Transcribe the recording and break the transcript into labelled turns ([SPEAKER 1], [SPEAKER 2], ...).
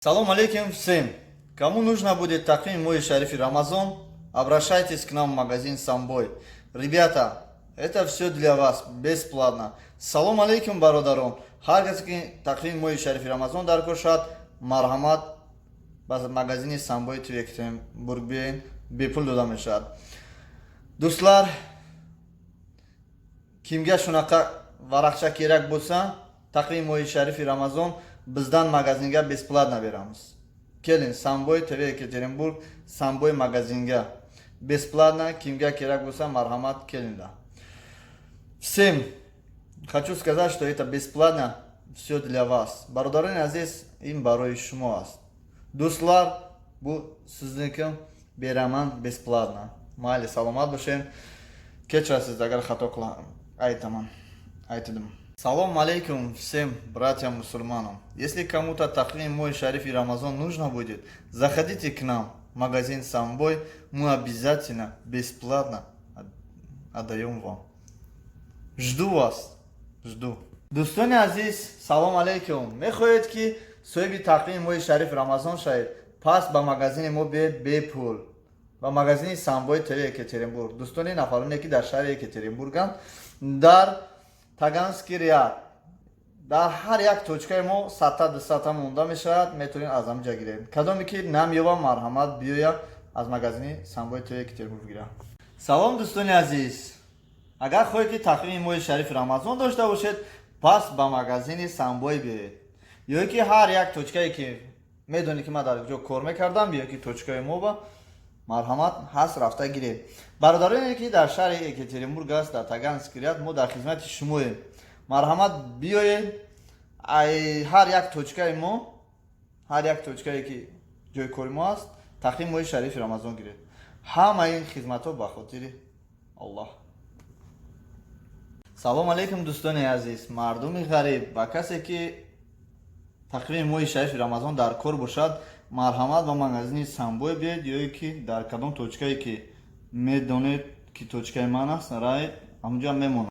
[SPEAKER 1] Салом алейкум всем! Кому нужно будет тақвими моҳи шарифи Рамазон, обращайтесь к нам в магазин «Самбой». Ребята, это все для вас, бесплатно. Салом алейкум, бародарон! Ҳар касе ки тақвими моҳи шарифи Рамазон дар кор шавад, марҳамат, ба магазини «Самбой» ту Екатеринбург биёен, бепул дода мешавад. Do'stlar, kimga shunaqa varaqcha kerak bo'lsa, taqvim mohi sharifi Ramazon, bizdan magazinga бесплатно beramiz. Keling, Samboy TV Ekaterinburg, Samboy magazinga бесплатно. Kimga kerak bo'lsa, marhamat, kelinglar. Всем хочу сказать, что это бесплатно, все для вас. Бародарони азиз, ин барои шумо аст. Do'stlar, bu sizniki, beraman бесплатно. Mayli, salomat bo'ling. Kechirasiz agar xato aytaman. Aytdim. Салом алейкум всем братьям мусульманам. Если кому-то тақвим моҳи шарифи Рамазон нужно будет, заходите к нам в магазин «Самбой», мы обязательно бесплатно отдаем вам. Жду вас, жду. Дӯстони азиз, салом алейкум. Мехоҳед ки соҳиби тақвими моҳи шариф Рамазон шавед, пас ба магазини мо биед бепул. Ба магазини «Самбой» ТВ Екатеринбург. Дӯстони нафароне ки дар шаҳри Екатеринбурганд, дар Таганский ряд, дар ҳар як точкаи мо 100-та, 200-та монда мешавад, метавонед аз ҳамҷа гиред. Кадоме ки намеёба, марҳамат, биёя, аз магазини «Самбои» ТВ Екатеринбург гира. Салом, дӯстони азиз! Агар хоҳед ки тақвими моҳи шарифи Рамазон дошта бошед, пас ба магазини «Самбой» биёед. Ё ки ҳар як точкае ки медонед ки ман дар ҷо кор мекардам, ё ки точкаи мо ба марҳамат ҳаст, рафта гиред. Бародароне ки дар шаҳри Екатеринбург аст, дар Таганский ряд, мо дар хизмати шумоем. Марҳамат, биёед, ай ҳар як точкаи мо, ҳар як точкае ки ҷои кори мо аст, тақвими моҳи шарифи Рамазон гиред. Ҳама ин хизматҳо ба хотири Аллоҳ. Салом алейкум, дӯстони азиз, мардуми ғариб. Ба касе ки тақвими моҳи шарифи Рамазон дар кор бошад, марҳамат, ба магазини «Самбой» биёед ё ки дар кадом точкае ки медонед ки точкаи ман аст, рай ҳамунҷо мемонад.